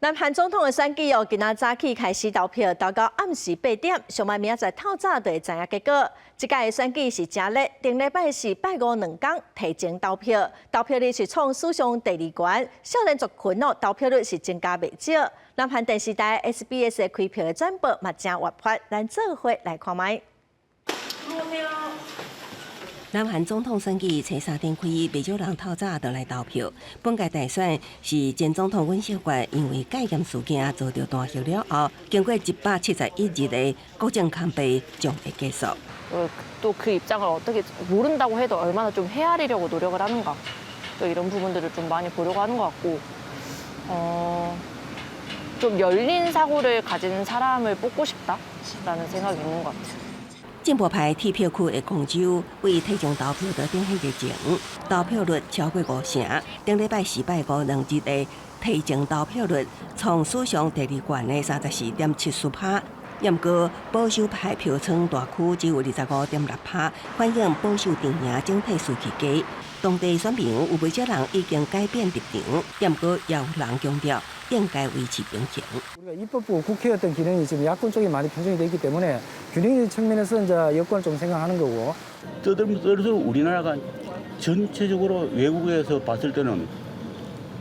南韓總統的選舉哦，今仔早起開始投票，投到暗時8點，上慢明仔載透早就會知影結果。這屆的選舉是誠熱，頂禮拜四、拜五兩工提前投票，投票率是創史上第二懸，少年族群哦投票率是增加袂少。南韓電視台 SBS 的開票的轉播嘛誠活潑，咱做伙來看覓。南韓總統選舉初三點開，袂少人透早就來投票。本屆大選是前總統尹錫悅因為戒嚴事件遭著彈劾了後，經過171日的國政空白將會結束。 또 그 입장을 어떻게 모른다고 해도 얼마나 좀 헤아리려고 노력을 하는가 또 이런 부분들을 좀 많이 보려고 하는 것 같고 좀 열린 사고를 가진 사람을 뽑고 싶다라는 생각이 있는 것 같아요. 進步派鐵票區的光州為提前投票就頂起熱情，投票率超過五成。頂禮拜四拜五兩日的提前投票率創史上第二懸的34.74趴，毋過保守派票倉大區只有25.6趴，反映保守陣營整體士氣低。當地選民有袂少人已經改變立場，毋過也有人強調應該維持平衡。 우리가 입법부 국회 어떤 기능이 지금 야권 쪽이 많이 편중이 돼 있기 때문에 균형 측면에서 이제 여권을 좀 생각하는 거고. 떠들면 떠들수록 우리나라가 전체적으로 외국에서 봤을 때는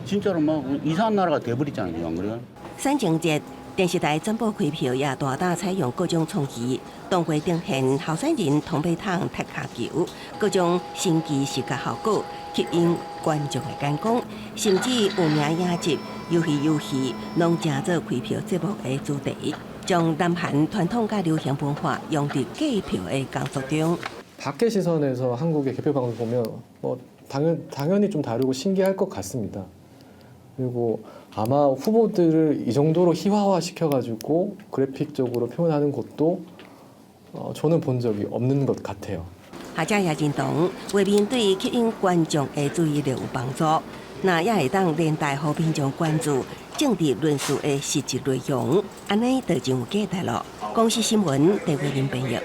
진짜로 막 이상한 나라가 돼버리잖아요. 안 그래요? 選前節電視台轉播開票也大膽採用各種創意，動畫呈現候選人通馬桶踢跤球，各種神奇視覺效果吸引觀眾的眼光，甚至有名影集《魷魚遊戲》攏成做開票節目的主題，將南韓傳統佮流行文化融入計票的工作中。 밖의 시선에서 한국의 개표 방송 보면 뭐 당연히 좀 다르고 신기할 것 같습니다. 그리고 아마 후보들을 이 정도로 희화화 시켜가지고 그래픽적으로 표현하는 것도 저는 본 적이 없는 것 같아요. 學者也認同，畫面對吸引觀眾的注意力有幫助，那也會當連帶予民眾關注政治論述的實質內容，按呢就真有價值囉。公視新聞，鄭慧玲編譯。